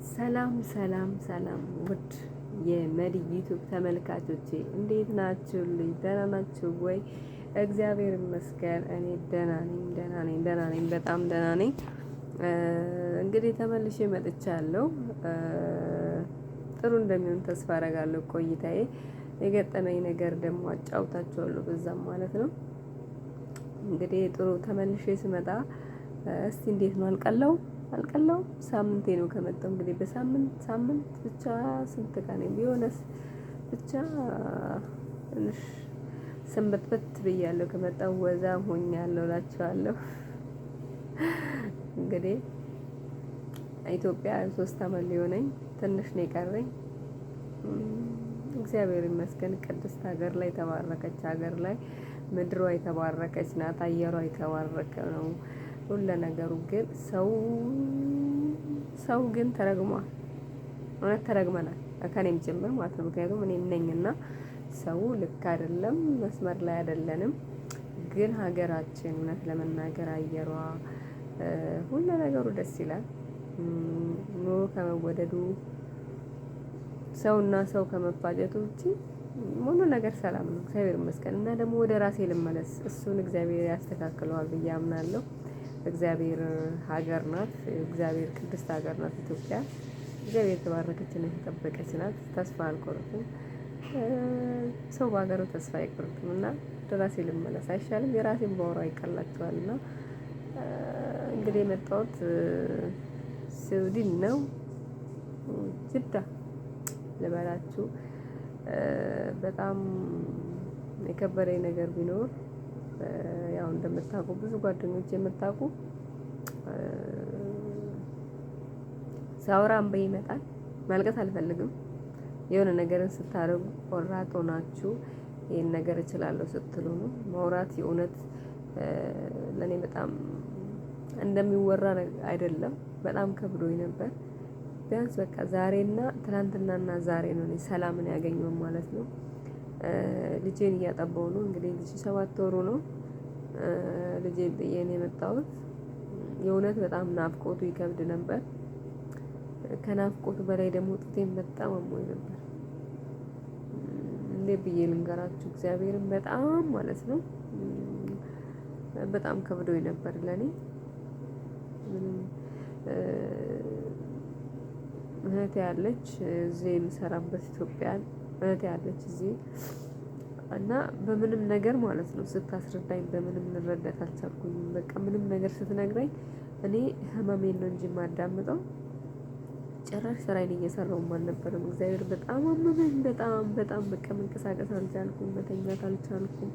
ሰላም ሰላም ሰላም ውድ የመዲ ዩቱብ ተመልካቾቼ እንዴት ናችሁልኝ? ደህና ናችሁ ወይ? እግዚአብሔር ይመስገን እኔ ደህና ነኝ፣ ደህና ነኝ፣ ደህና ነኝ፣ በጣም ደህና ነኝ። እንግዲህ ተመልሼ መጥቻለሁ። ጥሩ እንደሚሆን ተስፋ አደርጋለሁ። ቆይታዬ የገጠመኝ ነገር ደግሞ አጫውታችኋለሁ በዛም ማለት ነው። እንግዲህ ጥሩ ተመልሼ ስመጣ እስቲ እንዴት ነው አልቀለው አልቀለው ሳምንቴ ነው ከመጣሁ። እንግዲህ በሳምንት ሳምንት ብቻ ስንት ቀን ቢሆነስ ብቻ ትንሽ ሰንበትበት ብያለሁ ከመጣሁ፣ ወዛም ሆኛለሁ እላችኋለሁ። እንግዲህ ኢትዮጵያ 3 አመት ሊሆነኝ ትንሽ ነው የቀረኝ። እግዚአብሔር ይመስገን ቅድስት ሀገር ላይ፣ የተባረከች ሀገር ላይ፣ ምድሯ የተባረከች ናት። አየሯ የተባረከ ነው። ሁለ ነገሩ ግን ሰው ሰው ግን ተረግሟል። እውነት ተረግመናል፣ ከኔም ጭምር ማለት ነው። ምክንያቱም እኔ ነኝና ሰው ልክ አይደለም፣ መስመር ላይ አይደለንም። ግን ሀገራችን እውነት ለመናገር አየሯ ሁለ ነገሩ ደስ ይላል። ኑሮ ከመወደዱ ሰውና ሰው ከመፋጀቱ ውጪ ሙሉ ነገር ሰላም ነው፣ እግዚአብሔር ይመስገን። እና ደግሞ ወደ ራሴ ልመለስ፣ እሱን እግዚአብሔር ያስተካክለዋል ብዬ አምናለሁ። እግዚአብሔር ሀገር ናት። እግዚአብሔር ቅድስት ሀገር ናት ኢትዮጵያ። እግዚአብሔር የተባረከችና የተጠበቀች ናት። ተስፋ አልቆርጥም። ሰው በሀገሩ ተስፋ አይቆርጥም እና ወደ ራሴ ልመለስ አይሻልም? የራሴን ባወራ ይቀላቸዋል። እና እንግዲህ የመጣሁት ስዊድን ነው፣ ጅዳ ልበላችሁ። በጣም የከበደኝ ነገር ቢኖር ያው እንደምታውቁ ብዙ ጓደኞች የምታውቁ ሳውራ እምባ ይመጣል። ማልቀስ አልፈልግም። የሆነ ነገርን ስታደርጉ ቆራጥ ሆናችሁ ይሄን ነገር እችላለሁ ስትሉ ነው ማውራት። የእውነት ለእኔ በጣም እንደሚወራ አይደለም። በጣም ከብዶኝ ነበር። ቢያንስ በቃ ዛሬና ትናንትናና ዛሬ ነው እኔ ሰላምን ያገኘው ማለት ነው። ልጄን እያጠባው ነው እንግዲህ፣ ልጄ 7 ወሩ ነው። ልጄን ጥዬ ነው የመጣሁት። የእውነት በጣም ናፍቆቱ ይከብድ ነበር። ከናፍቆቱ በላይ ደግሞ ጡቴን በጣም አሞኝ ነበር። እንዴት ብዬ ልንገራችሁ? እግዚአብሔርን በጣም ማለት ነው በጣም ከብዶኝ ነበር ለኔ። ምንም እህቴ ያለች እዚህ የምሰራበት ኢትዮጵያን እህቴ ያለች እዚህ እና በምንም ነገር ማለት ነው ስታስረዳኝ በምንም ልረዳት አልቻልኩኝም። በቃ ምንም ነገር ስትነግረኝ እኔ ህመሜን ነው እንጂ የማዳምጠው ጭራሽ ስራዬን እየሰራሁም አልነበረም። እግዚአብሔር በጣም አመመኝ። በጣም በጣም በቃ መንቀሳቀስ አልቻልኩም፣ መተኛት አልቻልኩም።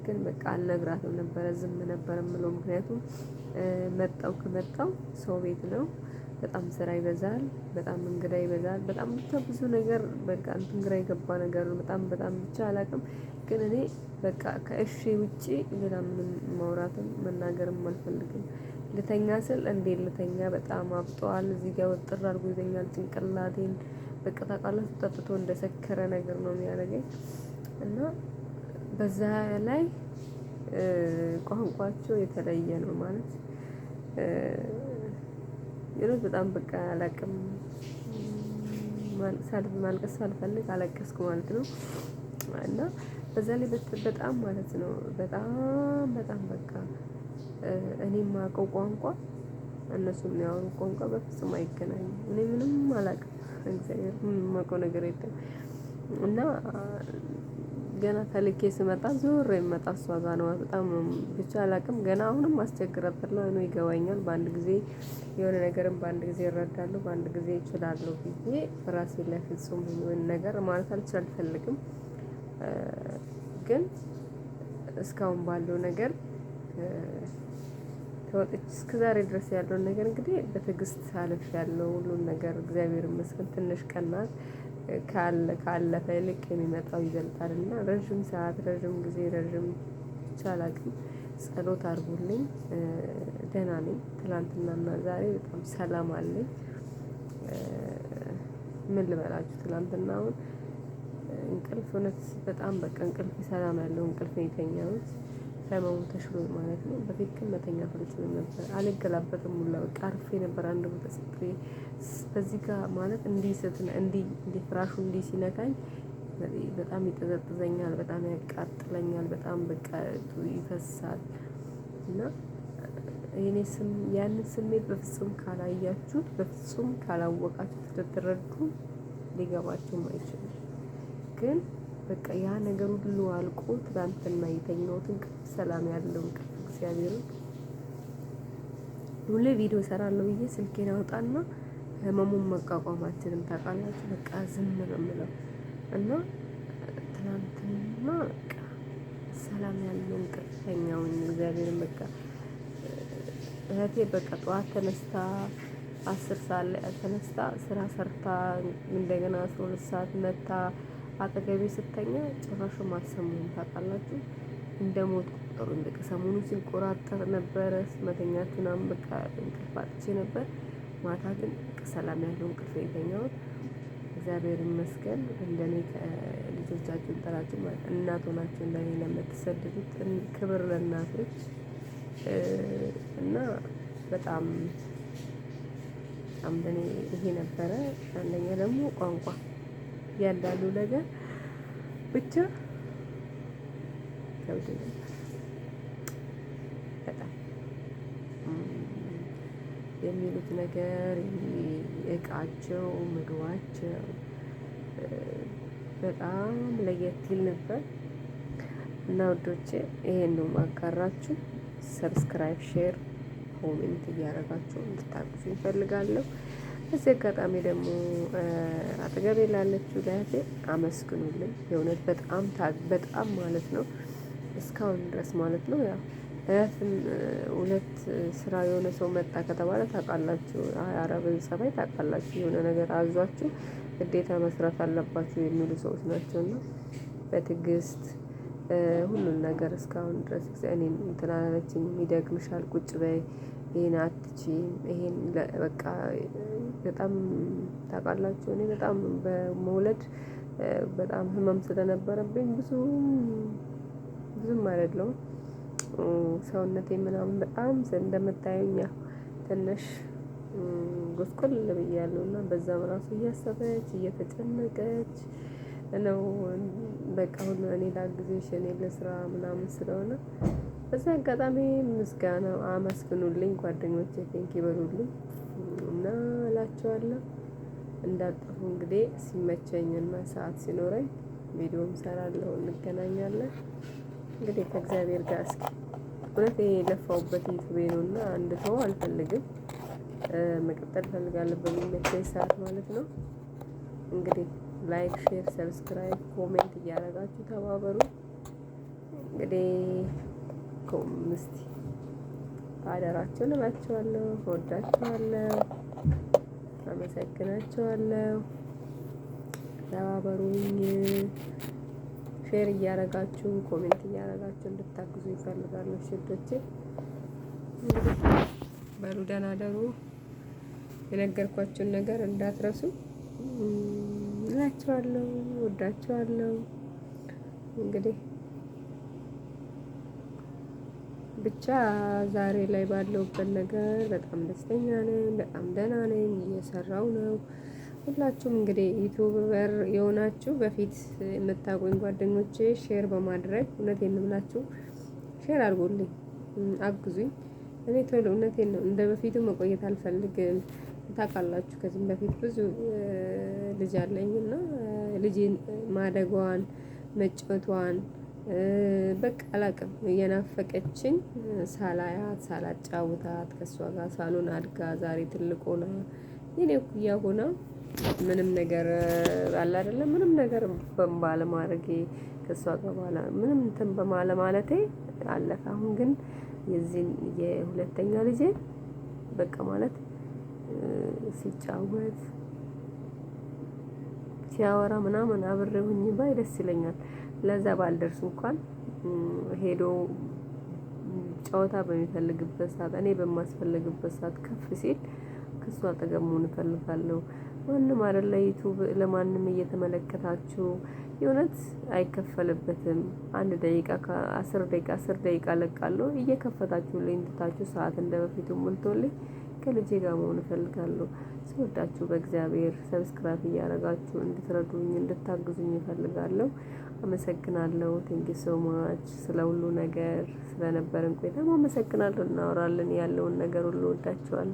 ግን በቃ አልነግራትም ነበረ፣ ዝም ነበር የምለው። ምክንያቱም መጣው ከመጣው ሰው ቤት ነው። በጣም ስራ ይበዛል፣ በጣም እንግዳ ይበዛል፣ በጣም ብቻ ብዙ ነገር በቃ እንትን ግራ የገባ ነገር ነው። በጣም በጣም ብቻ አላውቅም። ግን እኔ በቃ ከእሺ ውጪ ሌላ ምንም ማውራትም መናገርም አልፈልግም። ልተኛ ስል እንዴት ልተኛ? በጣም አብጠዋል። እዚህ ጋር ወጥር አድርጎ ይዘኛል ጭንቅላቴን። በቃ ታውቃላችሁ፣ ጠጥቶ እንደሰከረ ነገር ነው የሚያደርገኝ። እና በዛ ላይ ቋንቋቸው የተለየ ነው ማለት የሆነ በጣም በቃ አላውቅም። ማልቀስ ሳልፈልግ አለቀስኩ ማለት ነው። እና በዛ ላይ በጣም ማለት ነው በጣም በጣም በቃ እኔ የማውቀው ቋንቋ እነሱ የሚያወሩ ቋንቋ በፍጹም አይገናኝም። እኔ ምንም አላውቅም፣ እግዚአብሔር ምንም የማውቀው ነገር የለም። እና ገና ተልኬ ስመጣ ዞር የምመጣ እሷ ጋር ነው። በጣም ብቻ አላውቅም። ገና አሁንም አስቸግራታለሁ። እኔ ይገባኛል። በአንድ ጊዜ የሆነ ነገርም በአንድ ጊዜ እረዳለሁ፣ በአንድ ጊዜ እችላለሁ ብዬ ራሴ ላይ ፍጹም የሆነ ነገር ማለት አልፈልግም። ግን እስካሁን ባለው ነገር ተወጥቼ እስከ ዛሬ ድረስ ያለውን ነገር እንግዲህ በትዕግስት አልፌያለሁ። ሁሉን ነገር እግዚአብሔር ይመስገን ትንሽ ቀን ናት። ካለፈ ይልቅ የሚመጣው ይበልጣል እና ረጅም ሰዓት፣ ረጅም ጊዜ፣ ረጅም ብቻ አላውቅም። ጸሎት አድርጉልኝ። ደህና ነኝ። ትላንትናና ዛሬ በጣም ሰላም አለኝ። ምን ልበላችሁ፣ ትላንትና አሁን እንቅልፍ እውነት በጣም በቃ እንቅልፍ ሰላም ያለው እንቅልፍ ነው የተኛሁት። ህመሙ ተሽሎኝ ማለት ነው። በፊት ግን መተኛት አልችልም ነበር። አልገላበጥም ሁላ፣ በቃ አርፌ ነበር አንድ ቦታ ጸጥ። በዚህ ጋር ማለት እንዲህ እንዲህ እንዲህ ፍራሹ እንዲህ ሲነካኝ በጣም ይጠዘጥዘኛል፣ በጣም ያቃጥለኛል፣ በጣም በቃ ይፈሳል። እና የኔ ስም ያንን ስሜት በፍጹም ካላያችሁት፣ በፍጹም ካላወቃችሁት ልትረዱ ሊገባችሁም አይችልም። ግን በቃ ያ ነገር ሁሉ አልቆ ትላንትና የተኛሁት እንቅልፍ ሰላም ያለው እንቅልፍ እግዚአብሔርን ሁሌ ቪዲዮ እሰራለሁ ብዬ ስልኬን አወጣና ህመሙን መቋቋም አልችልም ታውቃላችሁ። በቃ ዝም ነው የምለው። እና ትናንትና በቃ ሰላም ያለው እንቅልፍ ተኛሁኝ። እግዚአብሔርን በቃ እህቴ በቃ ጠዋት ተነስታ 10 ሰዓት ላይ ተነስታ ስራ ሰርታ እንደገና 12 ሰዓት መጥታ አጠገቤ ስተኛ ጭራሽም አልሰማሁም ታውቃላችሁ። እንደ ሞት ቆጠሩኝ። በቃ ሰሞኑን ሲንቆራጠር ነበረ መተኛት ምናምን በቃ እንቅልፍ አጥቼ ነበር። ማታ ግን ሰላም ያለው እንቅልፍ የተኛሁት እግዚአብሔር ይመስገን። እንደኔ ልጆቻችሁን ጥላችሁ እናት ሆናችሁ እንደኔ ለምትሰደዱት ክብር ለእናቶች። እና በጣም በጣም ለኔ ይሄ ነበረ። አንደኛ ደግሞ ቋንቋ እያንዳንዱ ነገር ብቻ ከብድ ነበር በጣም የሚሉት ነገር እቃቸው፣ ምግባቸው በጣም ለየት ይል ነበር። እና ውዶቼ ይሄን ነው ማጋራችሁ። Subscribe፣ share፣ comment እያደረጋችሁ እንድታግዙ እፈልጋለሁ። በዚህ አጋጣሚ ደግሞ አጠገቤ ላለችው ለእህቴ አመስግኑልኝ። የእውነት በጣም በጣም ማለት ነው እስካሁን ድረስ ማለት ነው። ያው እህትም ሁለት ስራ የሆነ ሰው መጣ ከተባለ ታውቃላችሁ፣ አረብን ፀባይ ታውቃላችሁ። የሆነ ነገር አዟችሁ ግዴታ መስራት አለባችሁ የሚሉ ሰዎች ናቸው። እና በትዕግስት ሁሉን ነገር እስካሁን ድረስ እኔን እንትን አላለችኝም። ይደክምሻል፣ ቁጭ በይ፣ ይሄን አትችይም፣ ይሄን በቃ በጣም ታውቃላችሁ። እኔ በጣም በመውለድ በጣም ህመም ስለነበረብኝ ብዙም ብዙም አይደለሁም። ሰውነቴ ምናምን በጣም እንደምታዩኝ ትንሽ ጎስቆል ብያለሁ። እና በዛም ራሱ እያሰበች እየተጨነቀች ነው። በቃ አሁን እኔ ላግዝሽ፣ እኔ ለስራ ምናምን ስለሆነ በዛ አጋጣሚ ምስጋና አመስግኑልኝ ጓደኞቼ፣ thank you በሉልኝ እና እላቸዋለሁ። እንዳትጠፉ እንግዲህ ሲመቸኝና ሰዓት ሲኖረኝ ቪዲዮም ሰራለሁ፣ እንገናኛለን። እንግዲህ ከእግዚአብሔር ጋር እስኪ እውነት ይሄ የለፋሁበት ዩቲዩቤ ነው እና አንድ ተው አልፈልግም፣ መቀጠል እፈልጋለሁ በሚመቸኝ ሰዓት ማለት ነው። እንግዲህ like፣ share፣ subscribe፣ comment እያደረጋችሁ ተባበሩ። እንግዲህ እስቲ አደራችሁን እላችኋለሁ። እወዳችኋለሁ። አመሰግናችኋለሁ። ተባበሩኝ። Share እያደረጋችሁ comment እያደረጋችሁ እንድታግዙ ይፈልጋለሁ። ሽዶቼ እንግዲህ በሉ ደህና ደሩ። የነገርኳችሁን ነገር እንዳትረሱ እላችኋለሁ። ወዳችኋለሁ። እንግዲህ ብቻ ዛሬ ላይ ባለሁበት ነገር በጣም ደስተኛ ነኝ። በጣም ደህና ነኝ። እየሰራው ነው። ሁላችሁም እንግዲህ YouTuber የሆናችሁ በፊት የምታውቁኝ ጓደኞቼ share በማድረግ እውነቴን ነው የምላችሁ፣ share አድርጉልኝ፣ አግዙኝ። እኔ ቶሎ እውነቴን ነው እንደ በፊቱ መቆየት አልፈልግም። ታውቃላችሁ ከዚህም በፊት ብዙ ልጅ አለኝ እና ልጄን ማደጓን መጫወቷን በቃ አላቅም እየናፈቀችኝ ሳላያት ሳላጫውታት ከእሷ ጋር ሳሎን አድጋ ዛሬ ትልቅ ሆና የኔ እኩያ ሆና ምንም ነገር አለ አይደለም ምንም ነገር ባለማድረጌ ከእሷ ጋር ባላ ምንም እንትን በማለማለቴ አለፈ። አሁን ግን የዚህን የሁለተኛ ልጄ በቃ ማለት ሲጫወት ሲያወራ ምናምን አብሬ ሁኜ ባይ ደስ ይለኛል። ለዛ ባልደርስ እንኳን ሄዶ ጨዋታ በሚፈልግበት ሰዓት እኔ በማስፈልግበት ሰዓት ከፍ ሲል ከእሱ አጠገብ መሆን እፈልጋለሁ። ማንም አይደለ ዩቲዩብ ለማንም እየተመለከታችሁ የእውነት አይከፈልበትም። 1 ደቂቃ ከ10 ደቂቃ 10 ደቂቃ እለቃለሁ እየከፈታችሁልኝ ትታችሁ ሰዓት እንደበፊቱ ሞልቶልኝ ከልጄ ጋር መሆን እፈልጋለሁ። ስወዳችሁ በእግዚአብሔር subscribe እያደረጋችሁ እንድትረዱኝ እንድታግዙኝ እፈልጋለሁ። አመሰግናለሁ። Thank you so much ስለ ሁሉ ነገር ስለነበረን ቆይታ አመሰግናለሁ። እናወራለን ያለውን ነገር ሁሉ ወዳችኋለሁ።